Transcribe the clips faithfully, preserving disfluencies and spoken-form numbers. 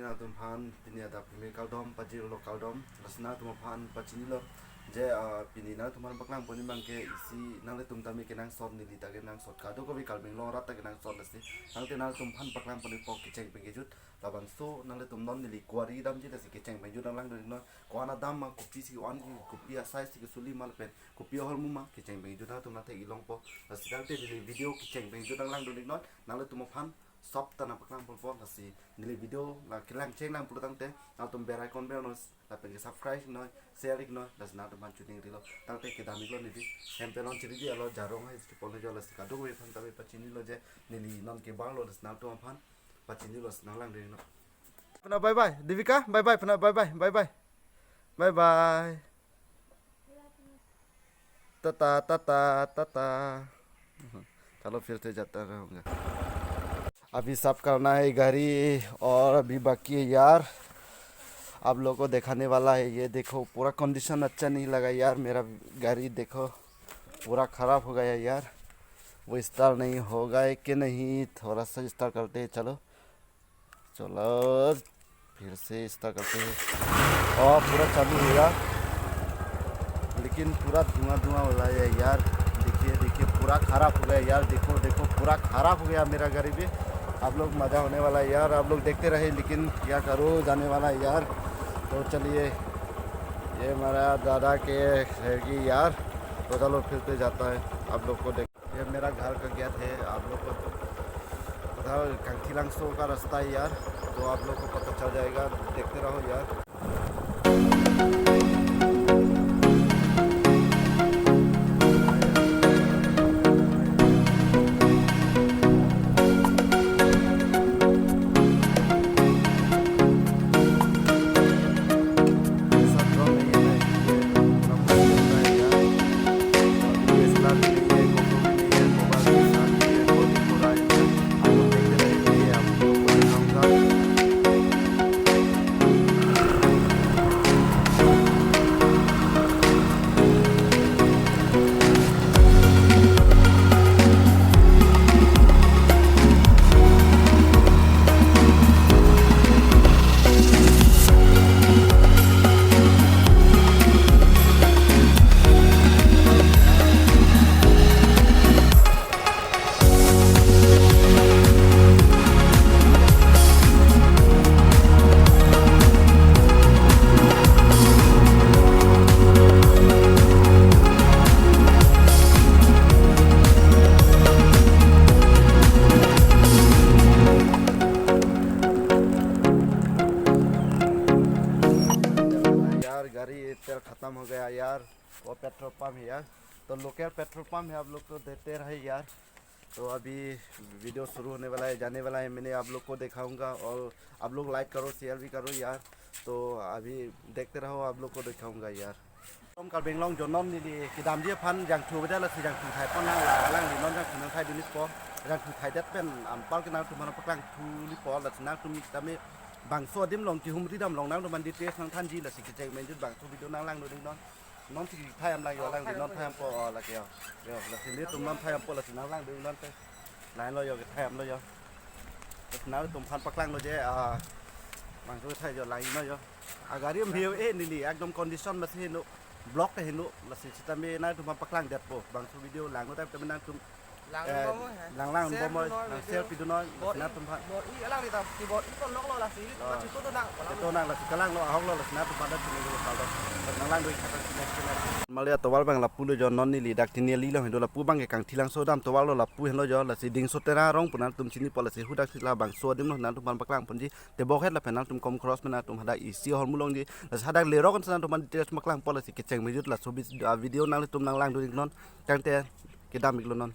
Nangtum aphan pini adap kimi kardom, pajirlo kardom, lasi nangtum aphan pachinilo je, ah, pini nangtum aphan paklang ponji abangke isi nanglitum tame kenangsot, neli ta kenangsot, kadokave Karbi Anglong arat ta kenangsot, lasi tangte nangtum aphan paklang ponji po kecheng pen kejut. Labangso nanglitum non neli quarry damji, lasi kecheng pen kejut nanglangdun non, ko-an adam ma, kopisi on, kopi a-size si kesuli ma lapen kopi ahormu ma, kecheng pen kejut nangtum nangthek-ik longpo. Lasi tangte neli video kecheng pen kejut nanglangdun non, nanglitum aphan sop ta nangpaklang ponpo. Lasi neli video la kelang chenglang pulo tangte nangtum bell icon ber non, lapen ke subscribe non, share ik non, lasi nangtum aphan choningrilo. Tangte kedam iklo neli, hem pen non chiriji alo, jarong hai chipon jo, lasi kadokave aphan tame pachinilo je neli non kebarlo, lasi nangtum aphan pachinilo, lasi nanglangdun non. Puna bye bye, Devika, bye bye, puna bye bye, bye bye. Bye bye. Tata, टाटा, टाटा। चलो, फिर से जाता रहूंगा। अभी साफ करना है गाड़ी और अभी बाकी है यार, आप लोग को दिखाने वाला है। ये देखो, पूरा कंडीशन अच्छा नहीं लगा यार, मेरा गाड़ी देखो, पूरा खराब हो गया यार। वो स्टार्ट नहीं होगा है कि नहीं, थोड़ा सा स्टार्ट करते हैं। चलो, चलो, फिर से स्टार्ट करते हैं। और पूरा चालू है यार, लेकिन पूरा धुआं धुआं हो रहा है यार। देखिए, देखिए, पूरा खराब हो गया यार। देखो, देखो, पूरा खराब हो गया मेरा गाड़ी भी। आप लोग मजा होने वाला है यार, आप लोग देखते रहे, लेकिन क्या करो, जाने वाला है यार। तो चलिए, ये हमारा दादा के घर की यार, तो चलो फिर से जाता है, आप लोग को देख। ये मेरा घर का गेट है, आप लोग को पता है, कांथीलांगसो का रास्ता है यार, तो आप लोग को पता चल जाएगा, देखते रहो यार। ऐसा ड्रोन नहीं है ना, ये पूरा मस्त होता है यार। और डीएसएलआर भी नहीं है, GoPro भी नहीं है, मोबाइल के साथ भी रिकॉर्डिंग हो रहा है। आप लोग देखते रहिए, आप लोगों को दिखाऊंगा। यार, गाड़ी तेल खत्म हो गया यार। वो पेट्रोल पंप है यार, तो लोकल पेट्रोल पंप है, आप लोग को देते रहे यार। तो अभी वीडियो शुरू होने वाला है, जाने वाला है, मैंने आप लोग को दिखाऊंगा और आप लोग लाइक करो, शेयर भी करो यार। तो अभी देखते रहो, आप लोग को दिखाऊंगा यार। Om Karbi Anglong jo, non neli kedamji aphan jangthu beda, lasi jangthu thai pon nang, la alangli non jangthu nangthai dunpo, jangthu thaidet pen anpar ke nangtum aphan paklangthu lipo, lasi nangtum tame bangso adim along kehumri dam along nangtum aphan details nangthanji, lasi kecheng pen kejut bangso video nanglangdun non. Non si thai am lang jo, alangli non thai ampo, oh, lake jo. Jo, lasi nelitum non thai ampo, lasi nanglangdun non te. Lahenlo jo, kethai amlo jo. Lasi nangtum aphan paklanglo je, ah, bangso thai jo, lahenlo jo. Ah, gari am hiu eh neli, ekdom condition masi heno, block ta heno, lasi sitame nangtum aphan paklangdetpo, bangso video langlo tame tame nangtum, lang eh, bom, eh, lang lang share bom, pi non, nang video share pi non, bor lasi nangtum aphan. Bor-i, alangli ta, ki bor-i pon loklo lasi, ah, masi to to nang, to to nang, lasi kalanglo, ahoklo, lasi nangtum aphan ta chini lo kaldo. Nanglangdun ik tha next, next. Mali atovar abang lapulo jo, non neli dak Tiniali along hendo, lapu abangke Kangthilangso dam tovarlo, lapu henlo jo, lasi Dingso Tera arong pu nangtum chinipo, lasi hudaksi labangso adim along nangtum aphan paklang ponji. Tebok het lapen nangtum kom cross pen nangtum hadak isi ahormu longji. Lasi hadak lerok an nangtum aphan details paklangpo, lasi kecheng pen kejut laso vid-, ah, video nanglitum nanglangdun ik non. Tangte kedam iklo non.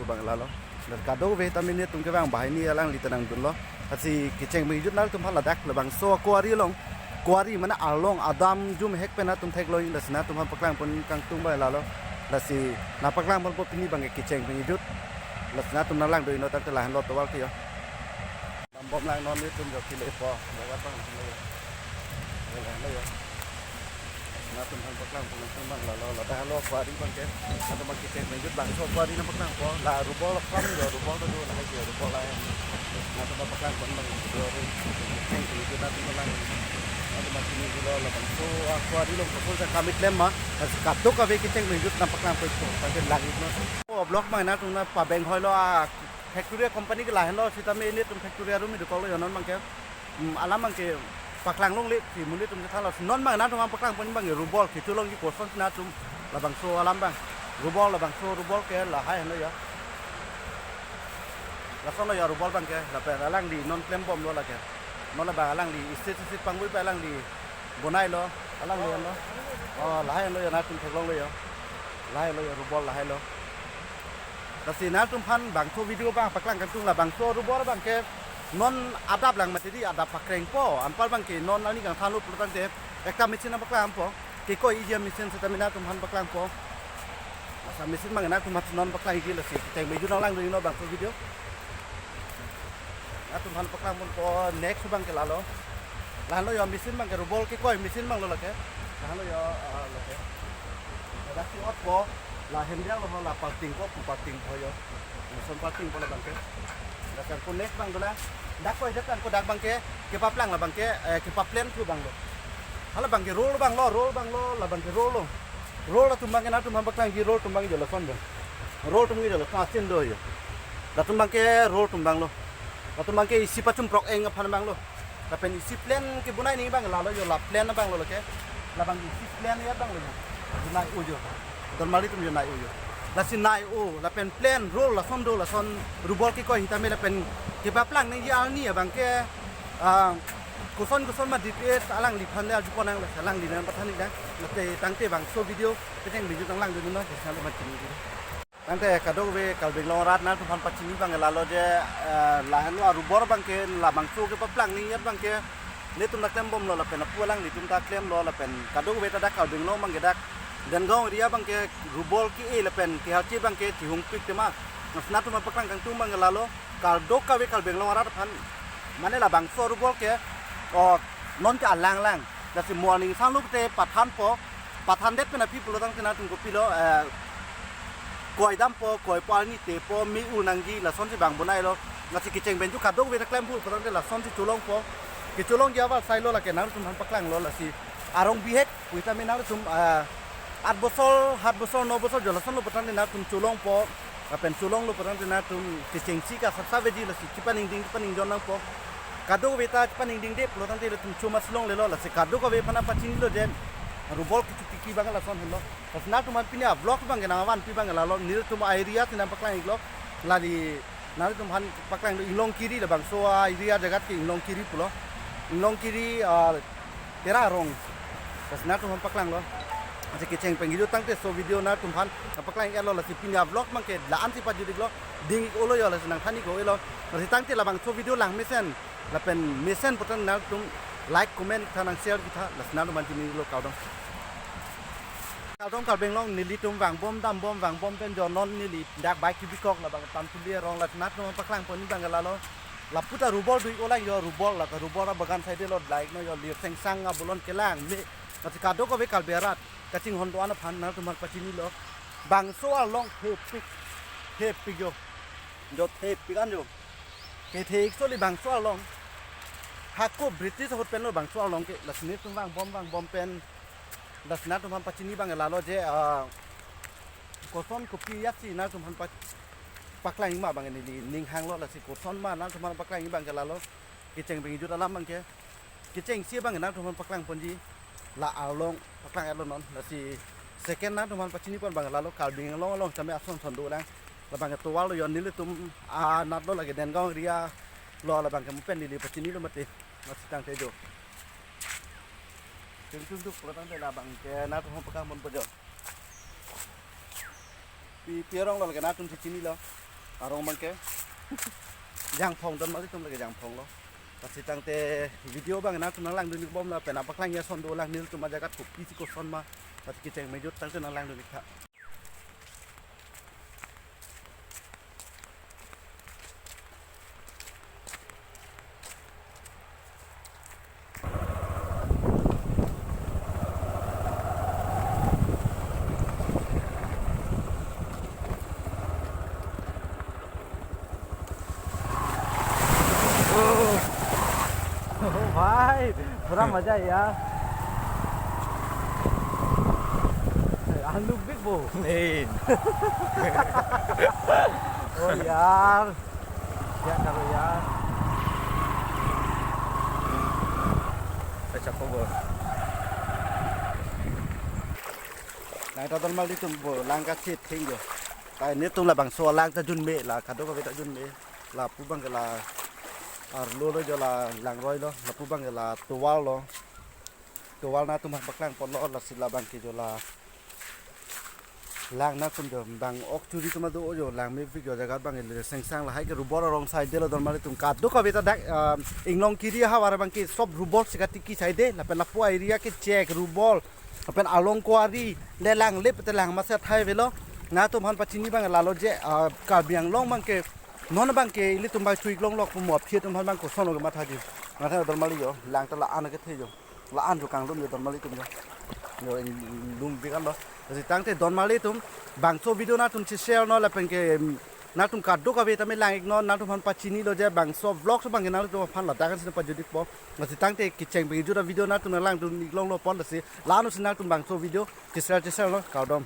Bang lalo. Kadokave tame netum kevang banghini alangli ta nangdunlo. Lasi kecheng pengjut nangtum aphan ladak labangso quarry along. Quarry mane arlong adam jum hek pen atum theklong, lasi nangtum aphan paklang pon kangtung bang lalo. Lasi nangpaklang ponpo pini bang kecheng pengjut. Lasi nangtum nanglang do inut tangte lahenlo tovar ke yo. Nambom lang non netum jo kile po. Jaga pang kile. Kile yo. Nangtum aphan paklang pon nangtum bang lalo, ladak lo quarry bang ke. Nangtum bang kecheng pengjut bangso quarry nangpaklangpo. La rubol kram jo, rubol ta do, lahai jo rubol lahai. Nangtum aphan paklang pon bang do re. Kecheng pengjut nangtum lang. Nangtum bang pini dolo labangso a quarry along koson sa kamit lem ma. Lasi kadokave kecheng pengjut nangpaklang pon. Bang ke lang no. O block bang nangtum nangpabeng hoilo a factory company ke lahenlo sitame netum factory arum idu koklo yo non bang ke. Hmm, alam bang ke Paklang longle, si monit atum chethanlo. Non abang nangtumphan paklang pon abang ke rubol kecho longji koson si nangtum labangso alam abang. Rubol, labangso rubol ke lahai henlo ya. Lasonlo ya rubol abang ke, lapen alangli non klembomlo lake. Non labang alangli isi isi pangvoi pen alangli bonailo, alangli henlo. Oh, lahai henlo ya, nangtum theklonglo ya. Lahai henlo ya, rubol lahai henlo. Lasi nangtumphan bangso video abang paklang kangtung, labangso rubol abang ke non adap lang mati di, adap pakrengpo, anpar abang ke non ani kangthanlo pulotangte ekta machine nangpaklangpo, kekoi iji a-machine setame nangtumphan paklangpo. Laso machine abang nangtumphan non paklang iji, lasi kecheng mejut nanglangdunlo bangso video. Nangtumphan paklang ponpo, next abang ke lalo. Lalo ya machine abang ke rubol kekoi machine abanglo lake. Lalo ya, ah, lake. Dak si otpo, la handle lo, la parting ko, pu parting ko ya. Lason parting ko la abang ke. Lason ko next abang dolang. Dak ko dak kan ko dak abang ke, kepaplang la abang ke, eh, kepaplen thu abanglo. Hala abang ke roll abanglo, roll abanglo, la abang ke roll lo. Roll atum abang ke nangtumphan paklangji, roll atum abang ke lason abang. Roll atum ke lason asin do ya. Latum abang ke roll atum abanglo. Latum abang ke isi pachumprok-eng aphan abanglo. Lapen isi plan kebonai ni abang lalo yo, la plan abanglo lake. Labang isi plan ya abanglo yo. Nai-o yo. Donmali atum yo nai-o yo. Lasi nai-o, lapen plan, roll, lason do, lason rubol kekoi sitame lapen kepaplang nangji arni abang ke, ah, koson koson ma details alangliphan le arjupon nang, lasi alangli nangpathan iknang. Mate tangte bangso video kecheng mejut nanglangdunnon, kecheng lo mati ni. Tangte kadokave Karbi Anglong arat nangtumphan pachini abang ke lalo je, eh, lahenlo arubol abang ke labangso kepaplang ni yat abang ke netum ta klembomlo lapen apu alanglitum ta klemlo lapen kadokave ta dak Karbi Anglong abang ke dak Dengaon area abang ke rubol ke-e lapen kehachi abang ke chihungpik tema. Nangtumphan paklang kangtung abang ke lalo kadokave Karbi Anglong arat aphan mane labangso rubol ke, o, non ke alanglang. Lasi morning sanglo te pathanpo, pathandet pen aphi pulotangte nangtum kopilo, eh, koi dampo, koipo, arni tepo, me-ul nangji, lasonsi abang bonailo. Lasi kecheng pen ju kadokave ta klem pulotangte lasonsi cholongpo. Kecholongji aval sailo lake nangtumphan paklanglo lasi arong bihek pu sitame nangtum, ah, at bosor, hat bosor, no bosor jo lasonlo pulotangte nangtum cholongpo. Lapen cholonglo pulotangte nangtum kechengsi kasapsap aveji lasi chepaningding, chepaningjon nangpo. Kadokave ta chepaningdingde pulotangte latum choma si longlelo lasi kadokave aphan nangpachinilo je rubol kecho tiki abang lason henlo. Lasi nangtumphan pini a-vlog abang ke nangvanpi abang lalo, nelitum area si nangpaklang iklo. Lali nangtumphan paklanglo Inglongkiri, labangso a-area ajaga ke Inglongkiri pulo. Inglongkiri, ah, Tera Arong. Lasi nangtumphan paklanglo. Lasi kecheng pen kejut tangte laso video nangtumphan paklang iklo, lasi pini a-vlog abang ke la-ansi pajut iklo. Ding ik-olo yo, lasi nangthan ik-olo. Lasi tangte labangso video lang mesen lapen mesen pulotangte nangtum like, comment tha, nang share tha, lasi nangtumphan chinilo, kardom. Kardom Karbi Anglong, nelitum vangbom dambom, vangbom pen jo non neli dak bike kebikok labang Tamtuli arong, lasi nangtumphan paklangpon abang ke lalo. Lapu ta rubol do ik-olang yo, rubol, la ta rubol abagan side lo, like no yo, lir sengsang abolon kelang me. Lasi kadokave Karbi arat kachinghon do-an aphan nangtumphan pachinilo. Bangso arlong thepik, thepik yo. Jo thepik an jo. Kethe ik soli bangso arlong. Hako British ahut penlo bangso arlong ke, lasi nelitum vangbom vangbom pen lasi nangtumphan pachini abang lalo je, ah, koson kopi yatsi nangtumphan pa-, paklang ik ma abang neli ning hanglo, lasi koson ma nangtumphan paklang ik abang ke lalo. Kecheng pen kejut alam abang ke. Kechengsi abang nangtumphan paklangponji la arlong paklang iklo non, lasi second nangtumphan pachinipon abang lalo Karbi Anglong along tame ason son dolang. Labang ke tovar lo yo, nelitum anat lo lake Dengaon area lo, labang ke mo pen neli pachinilo mate. Lasi tangte jo. Tum tum tum pura tangte labang ke nangtumphan paklangponpo jo. Pi, pi arong lo lake nangtum si chinilo. Arong abang ke. Jangphong, Donmali atum lake Jangphong lo. Lasi tangte video abang nangtum nanglangdun ik bom lapen nangpaklangji ason dolang, nelitum ajaga kopisi koson ma. Lasi kecheng mejut tangte nanglangdun ik tha. ओ भाई, पूरा मजा है यार। Ang lubig po. Nin. Oh यार, क्या करो यार। Khobor. Nai ta don mali tum bo lang kachetheng jo. Tai netum labangso lang ta junme, la kadokave ta junme. Lapu abangke la arlo lo jo, la langroi lo, lapu abangke la tovar lo. Tovar nangtum aphan paklang ponlo, lasi labangke jo la lang nangtum jo bang ok churi atum do jo, lang mepik jo jaga abang le sengsang lahai ke rubor arong side lo don mali tum, kadokave ta dak, ah, Inglongkiri ahavar abangke sob rubor si katiki side, lapen lapu area ke chek rubor, lapen along kuari le lang le pete lang masa thai avelo. Nangtum aphan pachini abang lalo je, ah, Karbi Anglong abangke non abangke ilitum abang chuiklong lok pumo aphi atum aphan abang koson lo ke matha di. Matha don mali jo, lang ta la-an kethe jo. La-an jo kanglum jo don mali tum jo. Jo inglum bikan lo. Lasi tangte don mali tum bangso video nangtum si share non lapen ke, em, nangtum kadokave tame lang-ik non, nangtum aphan pachini lo je bangso vlog so abangke nangtum aphan ladak an si pajut-ikpo. Lasi tangte kecheng pajut a-video nangtum langdun-iklong lo pon, lasi la-an si nangtum bangso video si share si share non, kardom.